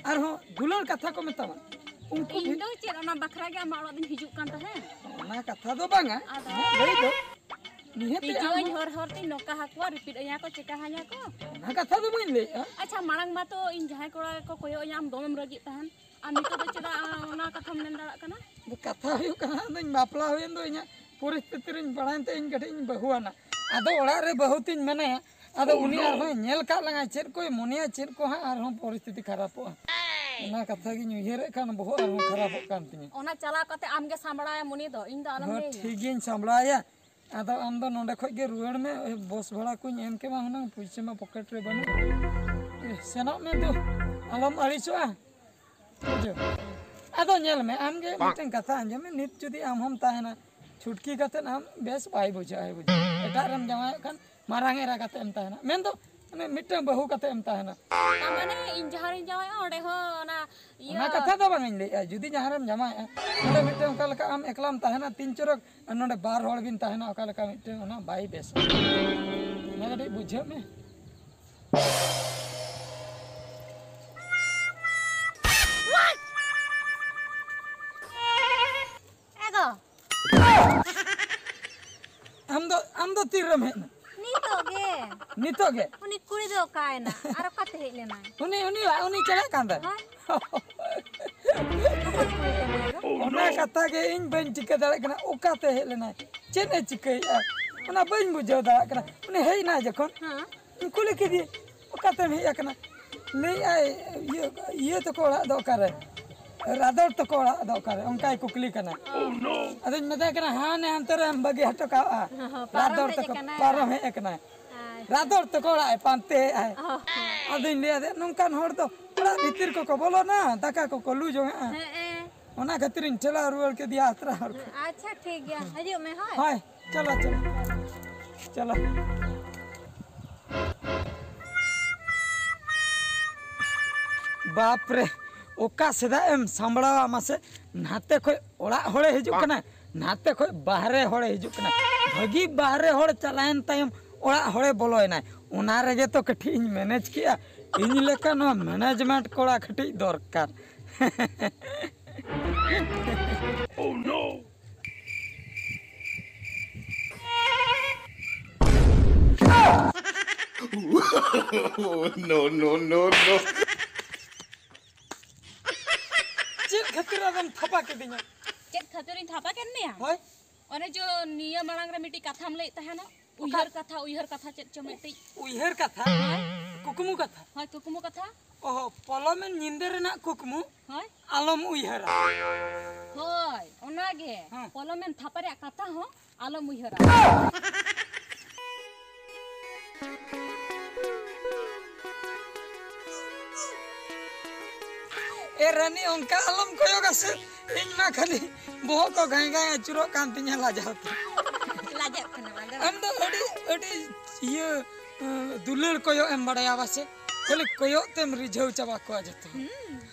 ᱟᱨᱦᱚᱸ ᱫᱩᱞᱟᱹᱲ ᱠᱟᱛᱷᱟ ᱠᱚ ᱢᱮᱛᱟᱢᱟ᱾ ᱩᱱᱠᱩ ᱤᱧ ᱵᱷᱤ- ᱫᱚ ᱪᱮᱫ ᱚᱱᱟ ᱵᱟᱠᱷᱨᱟ ᱜᱮ ᱟᱢᱟᱜ ᱚᱲᱟᱜ ᱫᱚᱧ ᱦᱤᱡᱩᱜ ᱠᱟᱱ ᱛᱟᱦᱮᱸᱫ? ᱚᱱᱟ ᱠᱟᱛᱷᱟ ᱫᱚ ᱵᱟᱝᱟ᱾ ᱟᱫᱚ ᱤᱧᱟᱹᱜ ᱞᱟᱹᱭ ᱫᱚ ᱱᱤᱦᱟᱹᱛ ᱦᱤᱡᱩᱜ ᱟᱹᱧ ᱟᱢ ᱦᱚᱨ ᱦᱚᱨ ᱛᱮᱧ ᱱᱚᱠᱟ ᱟᱠᱚᱣᱟ, ᱨᱤᱯᱤᱴ ᱟᱹᱧᱟ ᱠᱚ, ᱪᱮᱠᱟ ᱟᱹᱧᱟ ᱠᱚ᱾ ᱚᱱᱟ ᱠᱟᱛᱷᱟ ᱫᱚ ᱵᱟᱹᱧ ᱞᱟᱹᱭᱮᱜᱼᱟ᱾ ᱟᱪᱪᱷᱟ, ᱢᱟᱲᱟᱝ ᱢᱟᱛᱚ ᱤᱧ ᱡᱟᱦᱟᱸᱭ ᱠᱚᱲᱟ ᱠᱚ ᱠᱚᱭᱚᱜ ᱟᱹᱧᱟ, ᱟᱢ ᱫᱚᱢᱮᱢ ᱨᱟᱹᱜᱤᱜ ᱛᱟᱦᱮᱸᱱ, ᱟᱨ ᱱᱤᱛᱚᱜ ᱫᱚ ᱪᱮᱫᱟᱜ ᱚᱱᱟ ᱠᱟᱛᱷᱟᱢ ᱢᱮᱱ ᱫᱟᱲᱮᱭᱟᱜ ᱠᱟᱱᱟ? ᱟᱫᱚ ᱠᱟᱛᱷᱟ ᱦᱩᱭᱩᱜ ᱠᱟᱱᱟ, ᱟᱫᱚᱧ ᱵᱟᱯᱞᱟ ᱦᱩᱭᱮᱱ ᱫᱚ, ᱤᱧᱟᱹᱜ ᱯᱚᱨᱤᱥᱛᱷᱤᱛᱤ ᱨᱤᱧ ᱵᱟᱲᱟᱭᱮᱱ ᱛᱮ ᱤᱧ ᱠᱟᱹᱴᱤᱡ ᱤᱧ ᱵᱟᱹᱦᱩᱣᱟᱱᱟ᱾ ᱟᱫᱚ ᱚᱲᱟᱜ ᱨᱮ ᱵᱟᱹᱦᱩ ᱛᱤᱧ ᱢᱮᱱᱟᱭᱟ, ᱟᱫᱚ ᱩᱱᱤ ᱟᱨᱦᱚᱸᱭ ᱧᱮᱞ ᱠᱟᱜ ᱞᱟᱝᱟ, ᱪᱮᱫ ᱠᱚᱭ ᱢᱚᱱᱮᱭᱟ, ᱪᱮᱫ ᱠᱚ ᱦᱟᱸᱜ ᱟᱨᱦᱚᱸ ᱯᱚᱨᱤᱥᱛᱷᱤᱛᱤ ᱠᱷᱟᱨᱟᱯᱚᱜᱼᱟ᱾ ᱚᱱᱟ ᱠᱟᱛᱷᱟ ᱜᱤᱧ ᱩᱭᱦᱟᱹᱨᱮᱫ ᱠᱷᱟᱱ ᱵᱚᱦᱚᱜ ᱟᱨᱦᱚᱸ ᱠᱷᱟᱨᱟᱯᱚᱜ ᱠᱟᱱ ᱛᱤᱧᱟᱹ᱾ ᱚᱱᱟ ᱪᱟᱞᱟᱣ ᱠᱟᱛᱮ ᱟᱢ ᱜᱮ ᱥᱟᱢᱵᱲᱟᱣᱮᱢ ᱩᱱᱤ ᱫᱚ, ᱤᱧ ᱫᱚ ᱟᱞᱚᱢ ᱦᱳᱭ, ᱞᱟᱹᱭᱟᱹᱧᱟ᱾ ᱴᱷᱤᱠ ᱜᱤᱧ ᱥᱟᱢᱵᱲᱟᱣᱮᱭᱟ᱾ ᱟᱫᱚ ᱟᱢ ᱫᱚ ᱱᱚᱸᱰᱮ ᱠᱷᱚᱡ ᱜᱮ ᱨᱩᱣᱟᱹᱲ ᱢᱮ, ᱳᱭ ᱵᱚᱥ ᱵᱷᱟᱲᱟ ᱠᱚᱧ ᱮᱢ ᱠᱮᱢᱟ ᱦᱩᱱᱟᱹᱝ, ᱯᱩᱭᱥᱟᱹ ᱢᱟ ᱯᱚᱠᱮᱴ ᱨᱮ ᱵᱟᱹᱱᱩᱜ᱾ ᱮ, ᱥᱮᱱᱚᱜ ᱢᱮ ᱫᱩ, ᱟᱞᱚᱢ ᱟᱹᱲᱤᱥᱚᱜᱼᱟ᱾ ᱵᱩᱡᱷᱟᱹᱣ? ᱟᱫᱚ ᱧᱮᱞ ᱢᱮ, ᱟᱢ ᱜᱮ ᱢᱤᱫᱴᱮᱱ ᱠᱟᱛᱷᱟ ᱟᱸᱡᱚᱢ ᱢᱮ, ᱱᱤᱛ ᱡᱩᱫᱤ ᱟᱢ ᱦᱚᱸᱢ ᱛᱟᱦᱮᱱᱟ ᱪᱷᱩᱴᱠᱤ ᱠᱟᱛᱮᱫ, ᱟᱢ ᱵᱮᱥ ᱵᱟᱭ ᱵᱩᱡᱷᱟᱹᱜᱼᱟ, ᱵᱩᱡᱷᱟᱹᱣ? ᱮᱴᱟᱜ ᱨᱮᱢ ᱡᱟᱶᱟᱭᱚᱜ ᱠᱷᱟᱱ ᱢᱟᱨᱟᱝ ᱮᱨᱟ ᱠᱟᱛᱮᱫ ᱮᱢ ᱛᱟᱦᱮᱱᱟ, ᱢᱮᱱᱫᱚ ᱢᱟᱱᱮ ᱢᱤᱫᱴᱟᱝ ᱵᱟᱹᱦᱩ ᱠᱟᱛᱮᱫ ᱮᱢ ᱛᱟᱦᱮᱱᱟ᱾ ᱛᱟᱨ ᱢᱟᱱᱮ ᱤᱧ ᱡᱟᱦᱟᱸ ᱨᱤᱧ ᱡᱟᱶᱟᱭᱚᱜᱼᱟ, ᱚᱸᱰᱮ ᱦᱚᱸ ᱚᱱᱟ ᱤᱭᱟᱹ ᱚᱱᱟ ᱠᱟᱛᱷᱟ ᱫᱚ ᱵᱟᱝ ᱤᱧ ᱞᱟᱹᱭᱮᱜᱼᱟ, ᱡᱩᱫᱤ ᱡᱟᱦᱟᱸ ᱨᱮᱢ ᱡᱟᱶᱟᱭᱚᱜᱼᱟ, ᱚᱸᱰᱮ ᱢᱤᱫᱴᱟᱝ ᱚᱠᱟ ᱞᱮᱠᱟ ᱟᱢ ᱮᱠᱞᱟᱢ ᱛᱟᱦᱮᱱᱟ ᱛᱤᱱ ᱪᱚᱨᱚᱠ, ᱟᱨ ᱱᱚᱰᱮ ᱵᱟᱨ ᱦᱚᱲ ᱵᱤᱱ ᱛᱟᱦᱮᱱᱟ, ᱚᱠᱟ ᱞᱮᱠᱟ ᱢᱤᱫᱴᱟᱝ ᱚᱱᱟ ᱵᱟᱭ ᱵᱮᱥᱟ᱾ ᱚᱱᱟ ᱠᱟᱹᱴᱤᱡ ᱵᱩᱡᱷᱟᱹᱜ ᱢᱮ᱾ ᱮ ᱜᱚ᱾ ᱟᱢ ᱫᱚ, ᱟᱢ ᱫᱚ ᱛᱤᱨᱮᱢ ᱦᱮᱡ ᱮᱱᱟ? ᱱᱤᱛᱚᱜ ᱜᱮ᱾ ᱱᱤᱛᱚᱜ ᱜᱮ? ᱩᱱᱤ ᱠᱩᱲᱤ ᱫᱚ ᱚᱠᱟᱭᱮᱱᱟ? ᱟᱨ ᱚᱠᱟᱛᱮ ᱦᱮᱡ ᱞᱮᱱᱟᱭ? ᱩᱱᱤ, ᱩᱱᱤ, ᱩᱱᱤ ᱪᱟᱞᱟᱜ ᱠᱟᱱ ᱫᱚ᱾ ᱦᱳᱭ᱾ ᱚᱱᱟ ᱠᱟᱛᱷᱟ ᱜᱮ ᱤᱧ ᱵᱟᱹᱧ ᱴᱷᱤᱠᱟᱹ ᱫᱟᱲᱮᱭᱟᱜ ᱠᱟᱱᱟ, ᱚᱠᱟᱛᱮ ᱦᱮᱡ ᱞᱮᱱᱟᱭ, ᱪᱮᱫ ᱮ ᱪᱤᱠᱟᱹᱭᱮᱫᱼᱟ, ᱚᱱᱟ ᱵᱟᱹᱧ ᱵᱩᱡᱷᱟᱹᱣ ᱫᱟᱲᱮᱭᱟᱜ ᱠᱟᱱᱟ᱾ ᱩᱱᱤ ᱦᱮᱡ ᱮᱱᱟᱭ ᱡᱚᱠᱷᱚᱱ, ᱦᱮᱸ᱾ ᱤᱧ ᱠᱩᱞᱤ ᱠᱮᱫᱮᱭᱟ, "ᱚᱠᱟᱛᱮᱢ ᱦᱮᱡ ᱟᱠᱟᱱᱟ?" ᱞᱟᱹᱭᱮᱫᱼᱟᱭ, "ᱤᱭᱟᱹ, ᱤᱭᱟᱹ ᱛᱟᱠᱚ ᱚᱲᱟᱜ ᱫᱚ ᱚᱠᱟᱨᱮ? ᱨᱟᱫᱚᱲ ᱛᱟᱠᱚ ᱚᱲᱟᱜ ᱫᱚ ᱚᱠᱟᱨᱮ?" ᱚᱱᱠᱟᱭ ᱠᱩᱠᱞᱤ ᱠᱟᱱᱟ᱾ ᱟᱫᱚᱧ ᱢᱮᱛᱟᱭ ᱠᱟᱱᱟ, "ᱦᱟᱱᱮ ᱦᱟᱱᱛᱮ ᱨᱮᱢ ᱵᱟᱹᱜᱤ ᱦᱚᱴᱚ ᱠᱟᱜᱼᱟ, ᱦᱮᱸ, ᱦᱮᱸ, ᱯᱟᱨᱚᱢ ᱨᱟᱫᱚᱲ ᱦᱮᱡ ᱛᱟᱠᱚ ᱟᱠᱟᱱᱟᱭ᱾ ᱯᱟᱨᱚᱢ ᱦᱮᱡ ᱟᱠᱟᱱᱟᱭ, ᱟᱪᱪᱷᱟ᱾ ᱨᱟᱫᱚᱲ ᱛᱟᱠᱚ ᱚᱲᱟᱜ ᱮ ᱯᱟᱱᱛᱮᱭᱮᱫᱼᱟᱭ᱾" ᱚ᱾ ᱟᱫᱚᱧ ᱞᱟᱹᱭ ᱟᱫᱮᱭᱟ, "ᱱᱚᱝᱠᱟᱱ ᱦᱚᱲ ᱫᱚ ᱚᱲᱟᱜ ᱵᱷᱤᱛᱤᱨ ᱠᱚᱠᱚ ᱵᱚᱞᱚᱱᱟ, ᱫᱟᱠᱟ ᱠᱚᱠᱚ ᱞᱩ ᱡᱚᱝᱟᱜᱼᱟ᱾" ᱦᱮᱸ, ᱮ᱾ ᱚᱱᱟ ᱠᱷᱟᱹᱛᱤᱨᱤᱧ ᱴᱷᱮᱞᱟᱣ ᱨᱩᱣᱟᱹᱲ ᱠᱮᱫᱮᱭᱟ ᱟᱛᱨᱟ ᱦᱚᱲ ᱠᱚ᱾ ᱟᱪᱪᱷᱟ, ᱴᱷᱤᱠ ᱜᱮᱭᱟ, ᱦᱤᱡᱩᱜ ᱢᱮ, ᱦᱳᱭ᱾ ᱦᱳᱭ, ᱪᱚᱞᱚ, ᱪᱚᱞᱚ, ᱪᱚᱞᱚ᱾ ᱵᱟᱯ ᱨᱮ, ᱚᱠᱟ ᱥᱮᱫᱟᱜ ᱮᱢ ᱥᱟᱢᱵᱲᱟᱣᱟ ᱢᱟᱥᱮ? ᱱᱟᱛᱮ ᱠᱷᱚᱡ ᱚᱲᱟᱜ ᱦᱚᱲᱮ ᱦᱤᱡᱩᱜ ᱠᱟᱱᱟ, ᱱᱟᱛᱮ ᱠᱷᱚᱡ ᱵᱟᱦᱨᱮ ᱦᱚᱲᱮ ᱦᱤᱡᱩᱜ ᱠᱟᱱᱟ᱾ ᱵᱷᱟᱹᱜᱤ ᱵᱟᱦᱨᱮ ᱦᱚᱲ ᱪᱟᱞᱟᱣᱮᱱ ᱛᱟᱭᱚᱢ ᱚᱲᱟᱜ ᱦᱚᱲᱮ ᱵᱚᱞᱚᱭᱮᱱᱟᱭ᱾ ᱚᱱᱟ ᱨᱮᱜᱮ ᱛᱚ ᱠᱟᱹᱴᱤᱡ ᱤᱧ ᱢᱮᱱᱮᱡᱽ ᱠᱮᱜᱼᱟ᱾ ᱤᱧ ᱞᱮᱠᱟ ᱱᱚᱣᱟ ᱢᱮᱱᱮᱡᱽᱢᱮᱱᱴ ᱠᱚᱲᱟ ᱠᱟᱹᱴᱤᱡ ᱫᱚᱨᱠᱟᱨ᱾ No, no, no, no. ᱪᱮᱫ ᱠᱷᱟᱹᱛᱤᱨ ᱟᱫᱚᱢ ᱛᱷᱟᱯᱟ ᱠᱤᱫᱤᱧᱟ? ᱪᱮᱫ ᱠᱷᱟᱹᱛᱤᱨᱤᱧ ᱛᱷᱟᱯᱟ ᱠᱮᱫ ᱢᱮᱭᱟ? ᱦᱳᱭ᱾ ᱚᱱᱮ ᱡᱚ ᱱᱤᱭᱟᱹ ᱢᱟᱲᱟᱝ ᱨᱮ ᱢᱤᱫᱴᱤᱡ ᱠᱟᱛᱷᱟᱢ ᱞᱟᱹᱭᱮᱫ ᱛᱟᱦᱮᱱᱟ, ᱩᱭᱦᱟᱹᱨ ᱠᱟᱛᱷᱟ, ᱩᱭᱦᱟᱹᱨ ᱠᱟᱛᱷᱟ ᱪᱮᱫ ᱪᱚ ᱢᱤᱫᱴᱤᱡ᱾ ᱩᱭᱦᱟᱹᱨ ᱠᱟᱛᱷᱟ? ᱠᱩᱠᱢᱩ ᱠᱟᱛᱷᱟ? ᱦᱳᱭ, ᱠᱩᱠᱢᱩ ᱠᱟᱛᱷᱟ᱾ ᱚᱦᱚ, ᱯᱚᱞᱚᱢᱮᱱ ᱧᱤᱫᱟᱹ ᱨᱮᱱᱟᱜ ᱠᱩᱠᱢᱩ ᱦᱳᱭ᱾ ᱟᱞᱚᱢ ᱩᱭᱦᱟᱹᱨᱟ᱾ ᱦᱳᱭ, ᱚᱱᱟᱜᱮ᱾ ᱦᱮᱸ᱾ ᱯᱚᱞᱚᱢᱮᱱ ᱛᱷᱟᱯᱟ ᱨᱮᱭᱟᱜ ᱠᱟᱛᱷᱟ ᱦᱚᱸ ᱟᱞᱚᱢ ᱩᱭᱦᱟᱹᱨᱟ᱾ ᱮ ᱨᱟᱱᱤ, ᱚᱱᱠᱟ ᱟᱞᱚᱢ ᱠᱚᱭᱚᱜᱟ ᱥᱮ, ᱤᱧ ᱢᱟ ᱠᱷᱟᱹᱞᱤ ᱵᱚᱦᱚᱜ ᱠᱚ ᱜᱟᱭ ᱜᱟᱭ ᱟᱹᱪᱩᱨᱚᱜ ᱠᱟᱱ ᱛᱤᱧᱟ ᱞᱟᱡᱟᱣ ᱛᱮ᱾ ᱞᱟᱡᱟᱜ ᱠᱟᱱᱟ ᱟᱫᱚ᱾ ᱟᱢ ᱫᱚ ᱟᱹᱰᱤ, ᱟᱹᱰᱤ ᱤᱭᱟᱹ, ᱫᱩᱞᱟᱹᱲ ᱠᱚᱭᱚᱜ ᱮᱢ ᱵᱟᱲᱟᱭᱟ ᱵᱟᱥᱮ? ᱠᱷᱟᱹᱞᱤ ᱠᱚᱭᱚᱜ ᱛᱮᱢ ᱨᱤᱡᱷᱟᱹᱣ ᱪᱟᱵᱟ ᱠᱚᱣᱟ ᱡᱚᱛᱚ᱾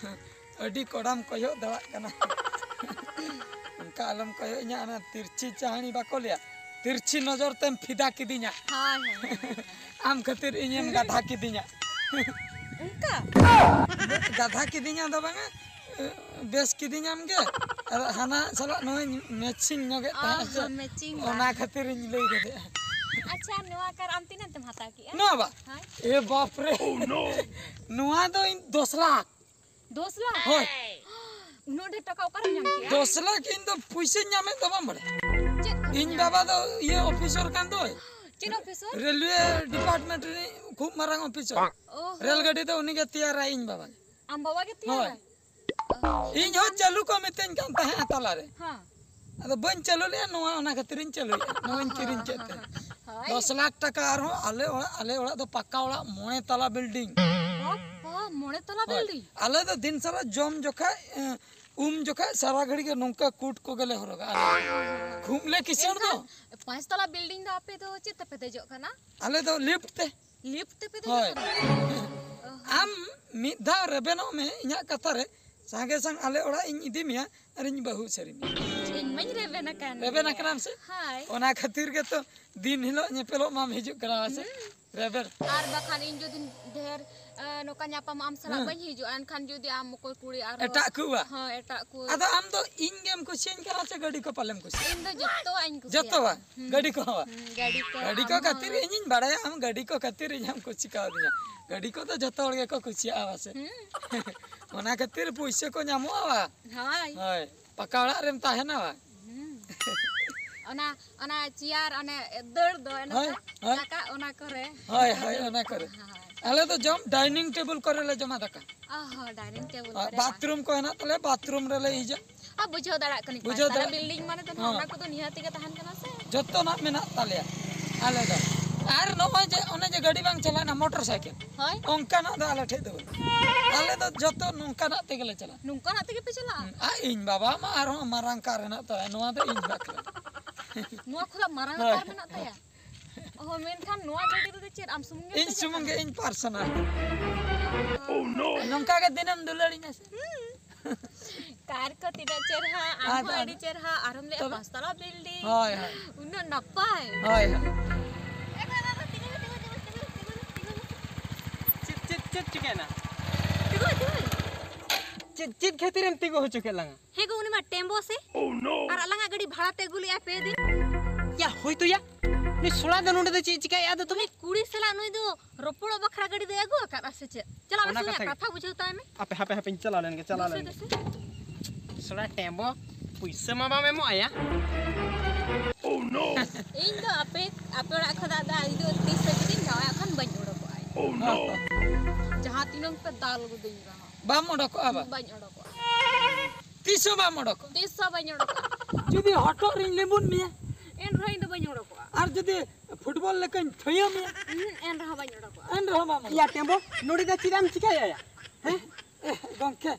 ᱟᱹᱰᱤ ᱠᱚᱰᱟᱢ ᱠᱚᱭᱚᱜ ᱫᱟᱲᱟᱜ ᱠᱟᱱᱟ᱾ ᱚᱱᱠᱟ ᱟᱞᱚᱢ ᱠᱚᱭᱚᱜ ᱤᱧᱟ, ᱚᱱᱟ ᱛᱤᱨᱪᱷᱤ ᱪᱟᱦᱱᱤ ᱵᱟᱠᱚ ᱞᱟᱹᱭᱟ, ᱛᱤᱨᱪᱷᱤ ᱱᱚᱡᱚᱨ ᱛᱮᱢ ᱯᱷᱤᱫᱟ ᱠᱤᱫᱤᱧᱟ᱾ ᱦᱳᱭ, ᱦᱳᱭ, ᱦᱳᱭ᱾ ᱟᱢ ᱠᱷᱟᱹᱛᱤᱨ ᱤᱧᱮᱢ ᱜᱟᱫᱷᱟ ᱠᱤᱫᱤᱧᱟ᱾ ᱚᱱᱠᱟ? ᱜᱟᱫᱷᱟ ᱠᱤᱫᱤᱧᱟ ᱫᱚ ᱵᱟᱝᱟ, ᱵᱮᱥ ᱠᱤᱫᱤᱧᱟᱢ ᱜᱮ᱾ ᱟᱨ ᱦᱟᱱᱟ ᱥᱟᱞᱟᱜ ᱱᱚᱣᱟᱧ ᱢᱮᱪᱤᱝ ᱧᱚᱜᱮᱫ ᱚ, ᱛᱟᱦᱮᱸᱫ ᱥᱮ, ᱦᱚᱸ, ᱢᱮᱪᱤᱝ ᱵᱟᱝ᱾ ᱚᱱᱟ ᱠᱷᱟᱹᱛᱤᱨᱤᱧ ᱞᱟᱹᱭ ᱠᱮᱫᱮᱜᱼᱟ᱾ ᱟᱪᱪᱷᱟ, ᱱᱚᱣᱟ ᱠᱟᱨ ᱟᱢ ᱛᱤᱱᱟᱹᱜ ᱛᱮᱢ ᱦᱟᱛᱟᱣ ᱠᱮᱜᱼᱟ? ᱱᱚᱣᱟ ᱵᱟ? ᱦᱳᱭ᱾ ᱮ ᱵᱟᱯ ᱨᱮ᱾ ᱱᱚᱣᱟ ᱫᱚ ᱤᱧ ᱫᱚᱥ ᱞᱟᱠᱷ᱾ ᱫᱚᱥ ᱞᱟᱠᱷ? ᱦᱳᱭ᱾ ᱩᱱᱟᱹᱜ ᱰᱷᱮᱨ ᱴᱟᱠᱟ ᱚᱠᱟᱨᱮᱢ ᱧᱟᱢ ᱠᱮᱜᱼᱟ? ᱫᱚᱥ ᱞᱟᱠᱷ ᱤᱧ ᱫᱚ ᱯᱩᱭᱥᱟᱹᱧ ᱧᱟᱢᱮᱫ ᱫᱚ ᱵᱟᱢ ᱵᱟᱲᱟᱭᱟ? ᱪᱮᱫ ᱠᱷᱚᱱᱮᱢ ᱤᱧ ᱧᱟᱢ ᱵᱟᱵᱟ ᱠᱮᱜᱼᱟ? ᱫᱚ ᱤᱭᱟᱹ ᱚᱯᱷᱤᱥᱚᱨ ᱠᱟᱱ ᱫᱚᱭ᱾ ᱪᱮᱫ ᱚᱯᱷᱤᱥᱚᱨ? ᱨᱮᱞᱣᱮ ᱰᱤᱯᱟᱨᱴᱢᱮᱱᱴ ᱨᱤᱱᱤᱡ ᱠᱷᱩᱵ ᱢᱟᱨᱟᱝ ᱚᱯᱷᱤᱥᱚᱨ᱾ ᱚᱦᱚ᱾ ᱨᱮᱞ ᱜᱟᱹᱰᱤ ᱫᱚ ᱩᱱᱤᱜᱮ ᱛᱮᱭᱟᱨᱟᱭ ᱤᱧ ᱵᱟᱵᱟ᱾ ᱟᱢ ᱵᱟᱵᱟ ᱜᱮ ᱛᱮᱭᱟᱨᱟᱭ? ᱦᱳᱭ᱾ ᱤᱧ ᱦᱚᱸ ᱪᱟᱹᱞᱩ ᱠᱚ ᱢᱤᱛᱟᱹᱧ ᱠᱟᱱ ᱛᱟᱦᱮᱸᱫ ᱛᱟᱞᱟᱨᱮ᱾ ᱦᱮᱸ᱾ ᱟᱫᱚ ᱵᱟᱹᱧ ᱪᱟᱹᱞᱩ ᱞᱮᱜᱼᱟ, ᱱᱚᱣᱟ ᱚᱱᱟ ᱠᱷᱟᱹᱛᱤᱨᱤᱧ ᱪᱟᱹᱞᱩᱭᱮᱫᱼᱟ, ᱱᱚᱣᱟᱧ ᱠᱤᱨᱤᱧ ᱠᱮᱫ ᱛᱮ᱾ ᱦᱳᱭ᱾ ᱫᱚᱥ ᱞᱟᱠᱷ ᱴᱟᱠᱟ ᱟᱨᱦᱚᱸ ᱟᱞᱮ ᱚᱲᱟᱜ, ᱟᱞᱮ ᱚᱲᱟᱜ ᱫᱚ ᱯᱟᱠᱟ ᱚᱲᱟᱜ, ᱢᱚᱬᱮ ᱛᱟᱞᱟ ᱵᱤᱞᱰᱤᱝ᱾ ᱚ, ᱚ, ᱢᱚᱬᱮ ᱛᱟᱞᱟ ᱦᱳᱭ᱾ ᱵᱤᱞᱰᱤᱝ? ᱟᱞᱮ ᱫᱚ ᱫᱤᱱ ᱥᱟᱨᱟ ᱡᱚᱢ ᱡᱚᱠᱷᱟᱡ, ᱮ, ᱩᱢ ᱡᱚᱠᱷᱟᱡ ᱥᱟᱨᱟ ᱜᱷᱟᱹᱲᱤ ᱜᱮ ᱱᱚᱝᱠᱟ ᱠᱩᱴ ᱠᱚᱜᱮᱞᱮ ᱦᱚᱨᱚᱜᱟ᱾ ᱟᱞᱮ ᱠᱷᱩᱵ ᱞᱮ ᱠᱤᱥᱟᱹᱬ ᱫᱚ᱾ ᱮᱱᱠᱷᱟᱱ ᱯᱟᱸᱪ ᱛᱟᱞᱟ ᱵᱤᱞᱰᱤᱝ ᱫᱚ ᱟᱯᱮ ᱫᱚ ᱪᱮᱫ ᱛᱮᱯᱮ ᱫᱮᱡᱚᱜ ᱠᱟᱱᱟ? ᱟᱞᱮ ᱫᱚ ᱞᱤᱯᱴ ᱛᱮ᱾ ᱞᱤᱯᱴ ᱛᱮᱯᱮ ᱦᱳᱭ᱾ ᱫᱮᱡᱚᱜ ᱠᱟᱱᱟ? ᱟᱢ ᱢᱤᱫ ᱫᱷᱟᱣ ᱨᱮᱵᱮᱱᱚᱜ ᱢᱮ ᱤᱧᱟᱹᱜ ᱠᱟᱛᱷᱟ ᱨᱮ, ᱥᱟᱸᱜᱮ ᱥᱟᱝ ᱟᱞᱮ ᱚᱲᱟᱜ ᱤᱧ ᱤᱫᱤ ᱢᱮᱭᱟ ᱟᱨ ᱤᱧ ᱵᱟᱹᱦᱩ ᱩᱥᱟᱹᱨᱤ ᱢᱮᱭᱟ᱾ ᱤᱧ ᱢᱟᱧ ᱨᱮᱵᱮᱱ ᱟᱠᱟᱱ ᱨᱮᱵᱮᱱ ᱜᱮᱭᱟ᱾ ᱟᱠᱟᱱᱟᱢ ᱥᱮ? ᱦᱳᱭ᱾ ᱚᱱᱟ ᱠᱷᱟᱹᱛᱤᱨ ᱜᱮᱛᱚ ᱫᱤᱱ ᱦᱤᱞᱳᱜ ᱧᱮᱯᱮᱞᱚᱜ ᱢᱟᱢ ᱦᱤᱡᱩᱜ ᱠᱟᱱᱟ ᱥᱮ? ᱦᱩᱸ᱾ ᱨᱮᱵᱮᱱ᱾ ᱟᱨ ᱵᱟᱠᱷᱟᱱ ᱤᱧ ᱡᱩᱫᱤ ᱰᱷᱮᱨ, ᱮ, ᱱᱚᱝᱠᱟ ᱧᱟᱯᱟᱢᱚᱜ ᱟᱢ ᱥᱟᱞᱟᱜ ᱦᱮᱸ᱾ ᱵᱟᱹᱧ ᱦᱤᱡᱩᱜᱼᱟ, ᱮᱱᱠᱷᱟᱱ ᱡᱩᱫᱤ ᱟᱢ ᱚᱠᱚᱭ ᱠᱩᱲᱤ ᱟᱨᱦᱚᱸ ᱮᱴᱟᱜ ᱠᱚᱣᱟ? ᱦᱮᱸ, ᱮᱴᱟᱜ ᱠᱚ᱾ ᱟᱫᱚ ᱟᱢ ᱫᱚ ᱤᱧ ᱜᱮᱢ ᱠᱩᱥᱤᱭᱟᱹᱧ ᱠᱟᱱᱟ ᱥᱮ ᱜᱟᱹᱰᱤ ᱠᱚ ᱯᱟᱞᱮᱢ ᱠᱩᱥᱤᱭᱟᱜᱼᱟ? ᱤᱧ ᱫᱚ ᱡᱚᱛᱚᱣᱟᱜ ᱤᱧ ᱠᱩᱥᱤᱭᱟᱜᱼᱟ᱾ ᱡᱚᱛᱚᱣᱟᱜ? ᱦᱩᱸ᱾ ᱜᱟᱹᱰᱤ ᱠᱚᱦᱚᱸ? ᱦᱩᱸ, ᱜᱟᱹᱰᱤ ᱠᱚ, ᱜᱟᱹᱰᱤ ᱠᱚ ᱟᱢ ᱠᱷᱟᱹᱛᱤᱨ ᱦᱚᱸ᱾ ᱤᱧᱤᱧ ᱵᱟᱲᱟᱭᱟ ᱟᱢ ᱜᱟᱹᱰᱤ ᱠᱚ ᱠᱷᱟᱹᱛᱤᱨ ᱤᱧ ᱦᱚᱸᱢ ᱠᱩᱥᱤ ᱠᱟᱣᱫᱤᱧᱟ᱾ ᱜᱟᱹᱰᱤ ᱠᱚᱫᱚ ᱡᱚᱛᱚ ᱦᱚᱲ ᱜᱮᱠᱚ ᱠᱩᱥᱤᱭᱟᱜᱼᱟ ᱯᱟᱥᱮ᱾ ᱦᱩᱸ᱾ ᱚᱱᱟ ᱠᱷᱟᱹᱛᱤᱨ ᱯᱩᱭᱥᱟᱹ ᱠᱚ ᱧᱟᱢᱚᱜᱼᱟ ᱵᱟ? ᱦᱳᱭ᱾ ᱦᱳᱭ᱾ ᱯᱟᱠᱟ ᱚᱲᱟᱜ ᱨᱮᱢ ᱛᱟᱦᱮᱱᱟ ᱵᱟ? ᱦᱩᱸ᱾ ᱚᱱᱟ, ᱚᱱᱟ ᱪᱮᱭᱟᱨ ᱚᱱᱮ ᱫᱟᱹᱲ ᱫᱚ, ᱚᱱᱟ ᱦᱳᱭ, ᱦᱳᱭ᱾ ᱫᱟᱠᱟ ᱚᱱᱟ ᱠᱚᱨᱮ᱾ ᱦᱳᱭ, ᱦᱳᱭ, ᱚᱱᱟ ᱠᱚᱨᱮ᱾ ᱦᱳᱭ᱾ ᱟᱞᱮ ᱫᱚ ᱡᱚᱢ ᱰᱟᱭᱱᱤᱝ ᱴᱮᱵᱩᱞ ᱠᱚᱨᱮ ᱞᱮ ᱡᱚᱢᱟ ᱫᱟᱠᱟ᱾ ᱚ ᱦᱚᱸ, ᱰᱟᱭᱱᱤᱝ ᱴᱮᱵᱩᱞ ᱟᱨ ᱠᱚᱨᱮ ᱵᱟᱝ? ᱵᱟᱛᱷᱨᱩᱢ ᱠᱚ ᱦᱮᱱᱟᱜ ᱛᱟᱞᱮᱭᱟ, ᱵᱟᱛᱷᱨᱩᱢ ᱨᱮᱞᱮ ᱦᱤᱡᱟ᱾ ᱟᱨ ᱵᱩᱡᱷᱟᱹᱣ ᱫᱟᱲᱮᱭᱟᱜ ᱠᱟᱱᱟᱹᱧ, ᱵᱩᱡᱷᱟᱹᱣ ᱯᱟᱸᱪ ᱛᱟᱞᱟ ᱫᱟᱲᱮᱭᱟᱜ ᱵᱤᱞᱰᱤᱝ ᱢᱟᱱᱮ ᱫᱚ ᱱᱟᱦᱟᱜ ᱦᱚᱸ᱾ ᱚᱱᱟ ᱠᱚᱫᱚ ᱱᱤᱦᱟᱹᱛ ᱜᱮ ᱛᱟᱦᱮᱱ ᱠᱟᱱᱟ ᱥᱮ᱾ ᱡᱚᱛᱚᱱᱟᱜ ᱢᱮᱱᱟᱜ ᱛᱟᱞᱮᱭᱟ ᱟᱞᱮ ᱫᱚ᱾ ᱟᱨ ᱱᱚᱜᱼᱚᱭ ᱡᱮ, ᱚᱱᱮ ᱡᱮ ᱜᱟᱹᱰᱤ ᱵᱟᱝ ᱪᱟᱞᱟᱜᱼᱟ, ᱢᱚᱴᱚᱨ ᱥᱟᱭᱠᱮᱞ, ᱦᱳᱭ᱾ ᱚᱱᱠᱟᱱᱟᱜ ᱫᱚ ᱟᱞᱮ ᱴᱷᱮᱡ ᱫᱚ ᱵᱟᱹᱱᱩᱜᱼᱟ᱾ ᱟᱞᱮ ᱫᱚ ᱡᱚᱛᱚ ᱱᱚᱝᱠᱟᱱᱟᱜ ᱛᱮᱜᱮ ᱞᱮ ᱪᱟᱞᱟᱜᱼᱟ᱾ ᱱᱚᱝᱠᱟᱱᱟᱜ ᱛᱮᱜᱮ ᱯᱮ ᱪᱟᱞᱟᱜᱼᱟ? ᱦᱩᱸ, ᱟᱨ ᱤᱧ ᱵᱟᱵᱟ ᱢᱟ ᱟᱨᱦᱚᱸ ᱢᱟᱨᱟᱝ ᱠᱟᱨ ᱦᱮᱱᱟᱜ ᱛᱟᱭᱟ, ᱱᱚᱣᱟ ᱫᱚ ᱤᱧ ᱵᱟᱠᱷᱨᱟ᱾ ᱱᱚᱣᱟ ᱠᱷᱚᱱᱟᱜ ᱢᱟᱨᱟᱝ ᱦᱳᱭ᱾ ᱠᱟᱨ ᱢᱮᱱᱟᱜ ᱛᱟᱭᱟ? ᱚ, ᱢᱮᱱᱠᱷᱟᱱ ᱱᱚᱣᱟ ᱜᱟᱹᱰᱤ ᱨᱮᱫᱚ ᱪᱮᱫ ᱟᱢ ᱥᱩᱢᱩᱝ ᱜᱮᱢ ᱤᱧ ᱫᱮᱡᱚᱜ ᱥᱩᱢᱩᱝ ᱠᱟᱱᱟ? ᱜᱮ, ᱤᱧ ᱯᱟᱨᱥᱚᱱᱟᱞ᱾ ᱱᱚᱝᱠᱟ ᱜᱮ ᱫᱤᱱᱮᱢ ᱫᱩᱞᱟᱹᱲᱤᱧᱟ ᱥᱮ? ᱦᱩᱸ᱾ ᱠᱟᱨ ᱠᱚ ᱛᱤᱱᱟᱹᱜ ᱪᱮᱨᱦᱟ, ᱟᱢ ᱟᱫᱚ, ᱦᱚᱸ ᱟᱹᱰᱤ ᱟᱫᱚ᱾ ᱪᱮᱨᱦᱟ, ᱟᱨᱦᱚᱸᱢ ᱞᱟᱹᱭᱟ ᱛᱚᱵᱮ? ᱯᱟᱸᱪ ᱛᱟᱞᱟ ᱵᱤᱞᱰᱤᱝ᱾ ᱦᱳᱭ, ᱦᱳᱭ᱾ ᱩᱱᱟᱹᱜ ᱱᱟᱯᱟᱭ᱾ ᱦᱳᱭ, ᱦᱳᱭ᱾ ᱪᱮᱫ, ᱪᱮᱫ, ᱪᱮᱫ ᱪᱤᱠᱟᱹᱭᱮᱱᱟ? ᱛᱤᱸᱜᱩ, ᱛᱤᱸᱜᱩ᱾ ᱪᱮᱫ, ᱪᱮᱫ ᱠᱷᱟᱹᱛᱤᱨᱮᱢ ᱛᱤᱸᱜᱩ ᱦᱚᱪᱚ ᱠᱮᱫ ᱞᱟᱝᱟ? ᱦᱮᱸ ᱜᱳ, ᱩᱱᱤ ᱢᱟ ᱴᱮᱢᱵᱚ ᱥᱮ᱾ ᱟᱨ ᱟᱞᱟᱝᱟᱜ ᱜᱟᱹᱰᱤ ᱵᱷᱟᱲᱟ ᱛᱮ ᱟᱹᱜᱩ ᱞᱮᱜᱼᱟᱭ ᱯᱮ ᱫᱤᱱ᱾ ᱭᱟ, ᱦᱳᱭ ᱛᱚ ᱭᱟ᱾ ᱱᱩᱭ ᱥᱚᱲᱟ ᱫᱚ ᱱᱚᱰᱮ ᱫᱚ ᱪᱮᱫ ᱪᱤᱠᱟᱹᱭᱮᱫᱼᱟ ᱟᱫᱚ ᱛᱚᱵᱮ? ᱩᱱᱤ ᱠᱩᱲᱤ ᱥᱟᱞᱟᱜ ᱱᱩᱭ ᱫᱚ ᱨᱚᱯᱚᱲᱚᱜ ᱵᱟᱠᱷᱨᱟ ᱜᱟᱹᱰᱤ ᱫᱚᱭ ᱟᱹᱜᱩ ᱟᱠᱟᱫᱼᱟ ᱥᱮ ᱪᱮᱫ? ᱪᱟᱞᱟᱜ ᱚᱱᱟ ᱢᱮᱥᱮ, ᱩᱱᱤᱭᱟᱜ ᱠᱟᱛᱷᱟ ᱜᱮ᱾ ᱠᱟᱛᱷᱟ ᱵᱩᱡᱷᱟᱹᱣ ᱛᱟᱭ ᱢᱮ᱾ ᱟᱯᱮ, ᱦᱟᱯᱮ, ᱦᱟᱯᱮᱧ ᱪᱟᱞᱟᱣ ᱞᱮᱱ ᱜᱮ, ᱪᱟᱞᱟᱣ ᱫᱮᱥᱮ, ᱞᱮᱱ ᱜᱮ᱾ ᱫᱮᱥᱮ᱾ ᱥᱚᱲᱟ ᱴᱮᱢᱵᱚ, ᱯᱩᱭᱥᱟᱹ ᱢᱟ ᱵᱟᱢ ᱮᱢᱚᱜ ᱟᱭᱟ᱾ ᱤᱧ ᱫᱚ ᱟᱯᱮ, ᱟᱯᱮ ᱚᱲᱟᱜ ᱠᱷᱚᱱᱟᱜ ᱫᱚ ᱤᱧ ᱫᱚ ᱛᱤᱥ ᱦᱚᱸ ᱡᱩᱫᱤ ᱡᱟᱶᱟᱭ ᱠᱷᱚᱱ ᱵᱟᱹᱧ ᱚᱰᱚᱠᱚᱜᱼᱟ᱾ ᱡᱟᱦᱟᱸ ᱛᱤᱱᱟᱹᱝ ᱯᱮ ᱫᱟᱞ ᱜᱚᱫᱤᱧ ᱨᱮᱦᱚᱸ᱾ ᱵᱟᱢ ᱚᱰᱚᱠᱚᱜᱼᱟ ᱵᱟ? ᱵᱟᱹᱧ ᱚᱰᱚᱠᱚᱜᱼᱟ᱾ ᱛᱤᱥ ᱦᱚᱸ ᱵᱟᱢ ᱚᱰᱚᱠᱚᱜᱼᱟ? ᱛᱤᱥ ᱦᱚᱸ ᱵᱟᱹᱧ ᱚᱰᱚᱠᱚᱜᱼᱟ᱾ ᱡᱩᱫᱤ ᱦᱚᱴᱚᱜ ᱨᱤᱧ ᱞᱤᱵᱩᱫ ᱢᱮᱭᱟ? ᱮᱱ ᱨᱮᱦᱚᱸ ᱤᱧ ᱫᱚ ᱵᱟᱹᱧ ᱚᱰᱚᱠᱚᱜᱼᱟ᱾ ᱟᱨ ᱡᱩᱫᱤ ᱯᱷᱩᱴᱵᱚᱞ ᱞᱮᱠᱟᱧ ᱛᱷᱟᱹᱭᱟᱹ ᱢᱮᱭᱟ? ᱩᱸᱦᱩᱸ, ᱮᱱ ᱨᱮᱦᱚᱸ ᱵᱟᱹᱧ ᱚᱰᱚᱠᱚᱜᱼᱟ᱾ ᱮᱱ ᱨᱮᱦᱚᱸ ᱵᱟᱢ ᱚᱰᱚᱠᱚᱜᱼᱟ᱾ ᱭᱟ ᱴᱮᱢᱵᱚ, ᱱᱚᱰᱮ ᱫᱚ ᱪᱮᱫ ᱮᱢ ᱪᱤᱠᱟᱹᱭᱟ ᱭᱟ? ᱦᱮᱸ? ᱮ, ᱜᱚᱝᱠᱮ,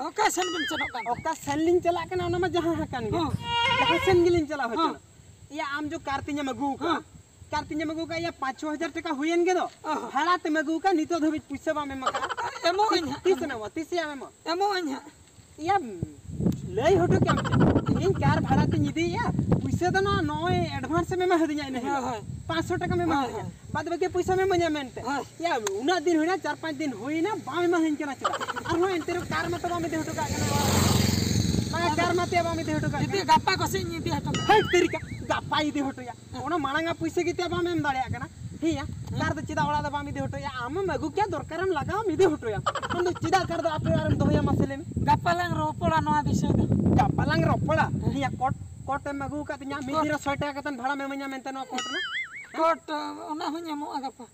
ᱚᱠᱟ ᱥᱮᱱ ᱵᱤᱱ ᱥᱮᱱᱚᱜ ᱠᱟᱱ ᱛᱟᱦᱮᱸᱫ? ᱚᱠᱟ ᱥᱮᱱ ᱞᱤᱧ ᱪᱟᱞᱟᱜ ᱠᱟᱱᱟ ᱚᱱᱟ ᱢᱟ ᱡᱟᱦᱟᱸ ᱦᱟᱸ ᱠᱟᱱ ᱜᱮ᱾ ᱦᱚᱸ᱾ ᱡᱟᱦᱟᱸ ᱥᱮᱱ ᱜᱮᱞᱤᱧ ᱪᱟᱞᱟᱣ ᱦᱚᱪᱚᱱᱟ᱾ ᱦᱚᱸ᱾ ᱭᱟ ᱟᱢ ᱡᱚ ᱠᱟᱨ ᱛᱤᱧ ᱮᱢ ᱟᱹᱜᱩ ᱟᱠᱟᱫᱼᱟ᱾ ᱦᱚᱸ᱾ ᱠᱟᱨ ᱛᱤᱧ ᱮᱢ ᱟᱹᱜᱩ ᱠᱟᱜ ᱭᱟ, ᱯᱟᱸᱪ ᱪᱷᱚ ᱦᱟᱡᱟᱨ ᱴᱟᱠᱟ ᱦᱩᱭᱮᱱ ᱜᱮ ᱫᱚ᱾ ᱚ᱾ ᱵᱷᱟᱲᱟ ᱛᱮᱢ ᱟᱹᱜᱩ ᱠᱟᱜ, ᱱᱤᱛᱚᱜ ᱫᱷᱟᱹᱵᱤᱡ ᱯᱩᱭᱥᱟᱹ ᱵᱟᱢ ᱮᱢ ᱠᱟᱜᱼᱟ᱾ ᱮᱢᱚᱜ ᱟᱹᱧ ᱦᱟᱸᱜ᱾ ᱛᱤᱥ ᱮᱢ ᱮᱢᱚᱜᱼᱟ? ᱛᱤᱥ ᱮᱢ ᱮᱢᱚᱜᱼᱟ? ᱮᱢᱚᱜ ᱟᱹᱧ ᱦᱟᱸᱜ᱾ ᱭᱟ, ᱞᱟᱹᱭ ᱦᱚᱴᱚ ᱠᱮᱫ ᱢᱮᱭᱟ᱾ ᱤᱧ ᱠᱟᱨ ᱵᱷᱟᱲᱟ ᱛᱤᱧ ᱤᱫᱤᱭᱮᱭᱟ, ᱯᱩᱭᱥᱟᱹ ᱫᱚ ᱱᱚᱣᱟ ᱱᱚᱜᱼᱚᱭ advance ᱮᱢ ᱮᱢᱟ ᱦᱟᱹᱫᱤᱧᱟ ᱤᱱᱟᱹ ᱦᱤᱞᱳᱜ᱾ ᱦᱳᱭ, ᱦᱳᱭ᱾ ᱯᱟᱸᱪᱥᱚ ᱴᱟᱠᱟᱢ ᱮᱢᱟ ᱦᱳᱭ, ᱦᱟᱹᱫᱤᱧᱟ᱾ ᱦᱳᱭ᱾ ᱵᱟᱫ ᱵᱟᱹᱠᱤ ᱯᱩᱭᱥᱟᱹᱢ ᱮᱢᱟᱹᱧᱟ ᱢᱮᱱᱛᱮ᱾ ᱦᱳᱭ᱾ ᱭᱟ, ᱩᱱᱟᱹᱜ ᱫᱤᱱ ᱦᱩᱭᱱᱟ, ᱪᱟᱨ ᱯᱟᱸᱪ ᱫᱤᱱ ᱦᱩᱭᱱᱟ, ᱵᱟᱢ ᱮᱢᱟᱦᱟᱹᱧ ᱠᱟᱱᱟ ᱪᱮᱫᱟᱜ? ᱟᱨᱦᱚᱸ ᱮᱱᱛᱮ ᱨᱮᱦᱚᱸ ᱠᱟᱨ ᱢᱟᱛᱚ ᱵᱟᱢ ᱤᱫᱤ ᱦᱚᱴᱚ ᱠᱟᱜ ᱠᱟᱱᱟ᱾ ᱵᱟᱝ, ᱠᱟᱨ ᱢᱟᱛᱮ ᱵᱟᱢ ᱤᱫᱤ ᱦᱚᱴᱚ ᱠᱟᱜ ᱤᱫᱤ ᱠᱟᱱᱟ᱾ ᱜᱟᱯᱟ ᱠᱚᱥᱮᱫ ᱤᱧ ᱤᱫᱤ ᱦᱚᱴᱚ ᱠᱟᱜᱼᱟ᱾ ᱦᱟᱹᱴ ᱛᱮᱨᱤᱠᱟ, ᱜᱟᱯᱟ ᱤᱫᱤ ᱦᱚᱴᱚᱭᱟ᱾ ᱦᱮᱸ᱾ ᱚᱱᱟ ᱢᱟᱲᱟᱝ ᱟᱜ ᱯᱩᱭᱥᱟᱹ ᱜᱮ ᱛᱮ ᱵᱟᱢ ᱮᱢ ᱫᱟᱲᱮᱭᱟᱜ ᱠᱟᱱᱟ᱾ ᱦᱮᱸᱭᱟ, ᱦᱮᱸ᱾ ᱠᱟᱨ ᱫᱚ ᱪᱮᱫᱟᱜ ᱚᱲᱟᱜ ᱫᱚ ᱵᱟᱢ ᱤᱫᱤ ᱦᱚᱴᱚᱭᱟ? ᱟᱢᱮᱢ ᱟᱹᱜᱩ ᱠᱮᱭᱟ, ᱫᱚᱨᱠᱟᱨᱮᱢ ᱞᱟᱜᱟᱣᱟᱢ ᱤᱫᱤ ᱦᱚᱴᱚᱭᱟ᱾ ᱟᱢ ᱫᱚ ᱪᱮᱫᱟᱜ ᱠᱟᱨ ᱫᱚ ᱟᱯᱮ ᱚᱲᱟᱜ ᱨᱮᱢ ᱫᱚᱦᱚᱭᱟ, ᱢᱟᱥᱮ ᱞᱟᱹᱭ ᱢᱮ? ᱜᱟᱯᱟ ᱞᱟᱝ ᱨᱚᱯᱚᱲᱟ ᱱᱚᱣᱟ ᱵᱤᱥᱚᱭ ᱫᱚ᱾ ᱜᱟᱯᱟ ᱞᱟᱝ ᱨᱚᱯᱚᱲᱟ? ᱦᱮᱸ᱾ ᱦᱮᱸᱭᱟ, ᱠᱳᱴ, ᱠᱳᱴ ᱮᱢ ᱟᱹᱜᱩ ᱟᱠᱟᱫ ᱛᱤᱧᱟ, ᱢᱤᱫ ᱠᱳᱴ᱾ ᱫᱤᱱ ᱨᱮ ᱥᱚᱭ ᱴᱟᱠᱟ ᱠᱟᱛᱮ ᱵᱷᱟᱲᱟᱢ ᱮᱢᱟᱹᱧᱟ ᱢᱮᱱᱛᱮ ᱱᱚᱣᱟ ᱠᱳᱴ ᱨᱮᱱᱟᱜ? ᱦᱮᱸ? ᱠᱳᱴ, ᱚᱱᱟ ᱦᱚᱸᱧ ᱮᱢᱚᱜᱼᱟ ᱜᱟᱯᱟ᱾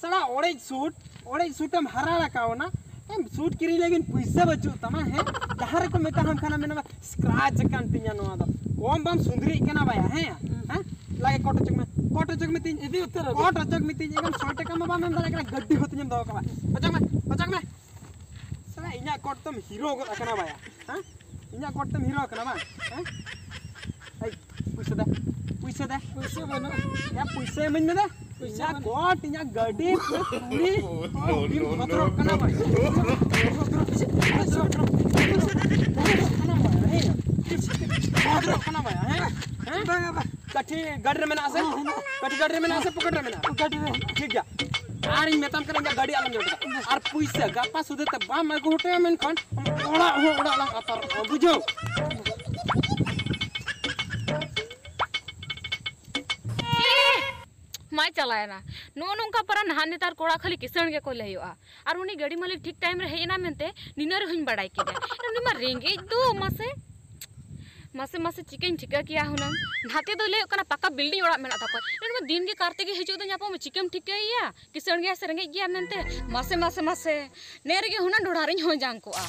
ᱥᱟᱞᱟ ᱚᱲᱮᱡ ᱥᱩᱴ, ᱚᱲᱮᱡ ᱥᱩᱴ ᱮᱢ ᱦᱟᱨᱟ ᱨᱟᱠᱟᱣ ᱮᱱᱟ, ᱮᱢ ᱥᱩᱴ ᱠᱤᱨᱤᱧ ᱞᱟᱹᱜᱤᱫ ᱯᱩᱭᱥᱟᱹ ᱵᱟᱹᱪᱩᱜ ᱛᱟᱢᱟ, ᱦᱮᱸ? ᱡᱟᱦᱟᱸ ᱨᱮᱠᱚ ᱢᱮᱛᱟᱢ ᱠᱷᱟᱱ ᱢᱮᱱᱟᱢ, "scratch ᱟᱠᱟᱱ ᱛᱤᱧᱟ ᱱᱚᱣᱟ ᱫᱚ, ᱠᱚᱢ ᱵᱟᱢ ᱥᱩᱸᱫᱽᱨᱤᱜ ᱠᱟᱱᱟ ᱵᱟᱭᱟ", ᱦᱮᱸ? ᱦᱮᱸ? ᱞᱟᱜᱮ ᱠᱚᱴ ᱚᱪᱚᱜ ᱢᱮ, ᱠᱚᱴ ᱚᱪᱚᱜ ᱢᱮ ᱛᱤᱧ, ᱤᱫᱤ ᱩᱛᱟᱹᱨ ᱟᱹᱜᱩ᱾ ᱠᱚᱴ ᱚᱪᱚᱜ ᱢᱮ ᱛᱤᱧ, ᱮᱠᱫᱚᱢ ᱥᱚᱭ ᱴᱟᱠᱟ ᱢᱟ ᱵᱟᱢ ᱮᱢ ᱫᱟᱲᱮᱭᱟᱜ ᱠᱟᱱᱟ, ᱜᱟᱹᱰᱤ ᱠᱚ ᱛᱤᱧᱮᱢ ᱫᱚᱦᱚ ᱠᱟᱜᱼᱟ᱾ ᱚᱪᱚᱜ ᱢᱮ, ᱚᱪᱚᱜ ᱢᱮ᱾ ᱥᱟᱞᱟ ᱤᱧᱟᱹᱜ ᱠᱚᱴ ᱛᱮᱢ ᱦᱤᱨᱳ ᱜᱚᱫ ᱟᱠᱟᱱᱟ ᱵᱟᱭᱟ, ᱦᱮᱸ? ᱤᱧᱟᱹᱜ ᱠᱚᱴ ᱛᱮᱢ ᱦᱤᱨᱳ ᱟᱠᱟᱱᱟ ᱵᱟᱝ? ᱦᱮᱸ? ᱮᱭ, ᱯᱩᱭᱥᱟᱹ ᱫᱮ, ᱯᱩᱭᱥᱟᱹ ᱫᱮ᱾ ᱯᱩᱭᱥᱟᱹ ᱵᱟᱹᱱᱩᱜᱼᱟ᱾ ᱭᱟ, ᱯᱩᱭᱥᱟᱹ ᱤᱢᱟᱹᱧ ᱢᱮ ᱫᱮ᱾ ᱯᱩᱭᱥᱟᱹ ᱤᱧᱟᱹᱜ ᱵᱟᱹᱱᱩᱜᱼᱟ᱾ ᱠᱚᱴ, ᱤᱧᱟᱹᱜ ᱜᱟᱹᱰᱤ, ᱯᱩᱨᱟᱹ ᱠᱩᱲᱤ, ᱵᱤᱢ ᱵᱷᱚᱫᱨᱚᱜ ᱠᱟᱱᱟ ᱵᱟᱝ? ᱵᱷᱚᱫᱨᱚᱜ ᱠᱟᱱᱟ ᱵᱟᱝ, ᱦᱮᱸ? ᱵᱷᱚᱫᱨᱚᱜ ᱠᱟᱱᱟ ᱵᱟᱝ, ᱦᱮᱸ? ᱦᱮᱸ? ᱵᱟᱝᱟ, ᱵᱟᱝ᱾ ᱠᱟᱹᱴᱷᱤ ᱜᱟᱹᱰᱤ ᱨᱮ ᱢᱮᱱᱟᱜᱼᱟ ᱥᱮ? ᱦᱮᱸ, ᱦᱮᱱᱟᱜᱼᱟ᱾ ᱠᱟᱹᱴᱷᱤ ᱜᱟᱹᱰᱤ ᱨᱮ ᱢᱮᱱᱟᱜᱼᱟ ᱥᱮ ᱯᱚᱠᱮᱴ ᱨᱮ ᱢᱮᱱᱟᱜᱼᱟ? ᱜᱟᱹᱰᱤ ᱨᱮ ᱦᱮᱱᱟᱜᱼᱟ᱾ ᱴᱷᱤᱠ ᱜᱮᱭᱟ᱾ ᱟᱨᱤᱧ ᱢᱮᱛᱟᱢ ᱠᱟᱱᱟ, ᱤᱧᱟᱹᱜ ᱜᱟᱹᱰᱤ ᱟᱞᱚᱢ ᱡᱚᱴᱮᱫᱟ᱾ ᱟᱨ ᱯᱩᱭᱥᱟᱹ ᱜᱟᱯᱟ ᱥᱩᱫᱷᱟᱹ ᱛᱮ ᱵᱟᱢ ᱟᱹᱜᱩ ᱦᱚᱴᱚᱭᱟ ᱢᱮᱱᱠᱷᱟᱱ ᱚᱲᱟᱜ ᱦᱚᱸ ᱚᱲᱟᱜ ᱞᱟᱝ ᱟᱛᱟᱨᱚᱜᱼᱟ, ᱵᱩᱡᱷᱟᱹᱣ? ᱢᱟᱭ ᱪᱟᱞᱟᱣᱮᱱᱟ᱾ ᱱᱚᱜᱼᱚ ᱱᱚᱝᱠᱟ ᱯᱟᱨᱟ ᱱᱟᱦᱟᱜ ᱱᱮᱛᱟᱨ ᱠᱚᱲᱟ ᱠᱷᱟᱹᱞᱤ ᱠᱤᱥᱟᱹᱬ ᱜᱮᱠᱚ ᱞᱟᱹᱭᱚᱜᱼᱟ᱾ ᱟᱨ ᱩᱱᱤ ᱜᱟᱹᱰᱤ ᱢᱟᱹᱞᱤᱠ ᱴᱷᱤᱠ ᱴᱟᱭᱤᱢ ᱨᱮ ᱦᱮᱡ ᱮᱱᱟ ᱢᱮᱱᱛᱮ ᱱᱤᱱᱟᱹ ᱨᱮᱦᱚᱸᱧ ᱵᱟᱲᱟᱭ ᱠᱮᱫᱟ᱾ ᱩᱱᱤ ᱢᱟ ᱨᱮᱸᱜᱮᱡ ᱫᱚ, ᱢᱟᱥᱮ, ᱢᱟᱥᱮ, ᱢᱟᱥᱮ ᱪᱤᱠᱟᱹᱧ ᱴᱷᱤᱠᱟᱹ ᱠᱮᱭᱟ ᱦᱩᱱᱟᱹᱝ? ᱱᱟᱛᱮ ᱫᱚ ᱞᱟᱹᱭᱚᱜ ᱠᱟᱱᱟ ᱯᱟᱠᱟ building ᱚᱲᱟᱜ ᱢᱮᱱᱟᱜ ᱛᱟᱠᱚᱣᱟ᱾ ᱩᱱᱤ ᱢᱟ ᱫᱤᱱ ᱜᱮ ᱠᱟᱨ ᱛᱮᱜᱮ ᱦᱤᱡᱩᱜ ᱫᱚ ᱧᱟᱯᱟᱢ, ᱪᱤᱠᱟᱹᱢ ᱴᱷᱤᱠᱟᱹᱭᱮᱭᱟ ᱠᱤᱥᱟᱹᱬ ᱜᱮᱭᱟ ᱥᱮ ᱨᱮᱸᱜᱮᱡ ᱜᱮᱭᱟ ᱢᱮᱱᱛᱮ? ᱢᱟᱥᱮ, ᱢᱟᱥᱮ, ᱢᱟᱥᱮ, ᱱᱮ ᱨᱮᱜᱮ ᱦᱩᱱᱟᱹᱝ ᱰᱷᱚᱲᱟ ᱨᱤᱧ ᱦᱚᱸ ᱡᱟᱝ ᱠᱚᱜᱼᱟ᱾